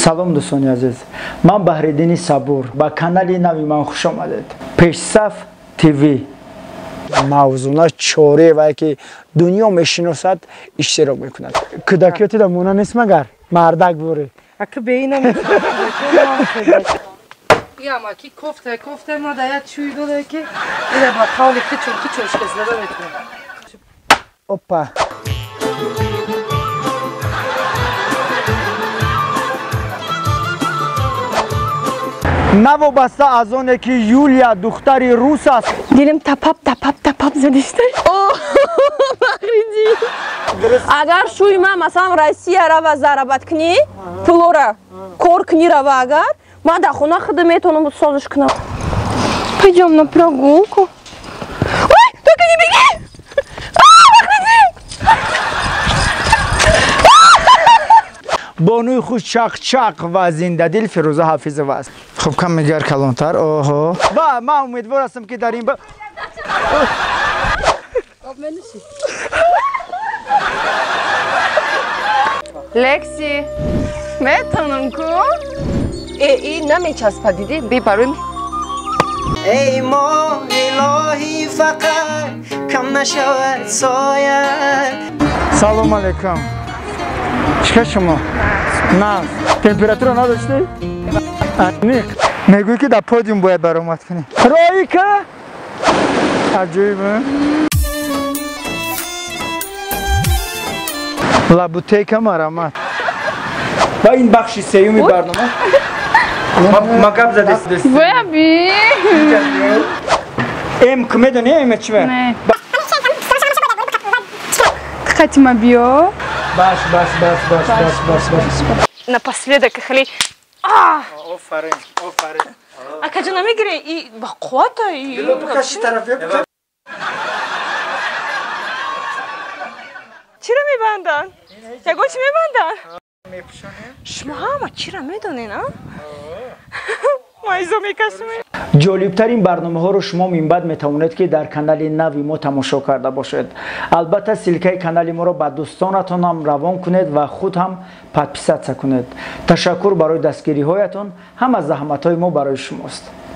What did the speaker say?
Салом дӯстони азиз, ман Баҳриддини Сабур, ба канали нави ман хуш омадед. Пешсаф ТВ. Мавзуна Чорева ки дунё мешиносад, иштирок мекунад. Кӯдакиёти да мона нест магар? Мардак бурӣ. Аки беина Яма ки кофта, кофта ма да я чуй дода ки ира ба қавли хичон хичон шикаста метавонам. Опа. Навобаста аз оне ки Юлия духтари рус аст. Дилам тапап тапап тапап задиста. О, Баҳриддин. Агар шӯи ман масалан Россия рава зарабат кунӣ, пулора кор кунӣ рава агар, ман дар хона худам метавонам созиш кунам. Пойдем на прогулку. Ой, только не беги! А, Баҳриддин! Бонуи хуш чақчақ ва зиндадил Фирӯза Ҳафизова аст. Хуб, кам мегар калонтар. Оҳо. Ва ман умедвор ҳастам ки дар ин Лекси, метавонам ку? Э, и намечаспа, дидӣ? Би барои Эй моҳ илоҳӣ, фақат кам нашавад соят. Салом алейкум. Чӣ шумо? На, температура надоштӣ? Аниқ. Мегӯӣ ки дар подиум бояд баромад кунӣ. Роӣ ка? Аҷоиб. Лабутека марамат. Ва ин бахши сеюми барнома. Ма гап задест. Боя би. Эм ки медонӣ эм чӣ? Не. Хатима биё. Бас, бас, бас, бас, бас, бас, бас. Напоследок хали. Офарин, офарин. Акаҷо намегире и ба қуввата и. Бикаши тараф. Чиро мебанданд? Ягон чи мебанданд? Мепӯшонем. Шумо ҳама чиро медонед, а? Майзо мекашем. Ҷолибтарин барномаҳоро шумо минбаъд метавонед ки дар канали нави мо тамошо карда бошед. Албатта ссилкаи канали моро ба дӯстонатон ҳам равон кунед ва худ ҳам подписаться кунед. Ташаккур барои дастгириҳоятон, ҳама заҳматҳои мо барои шумост.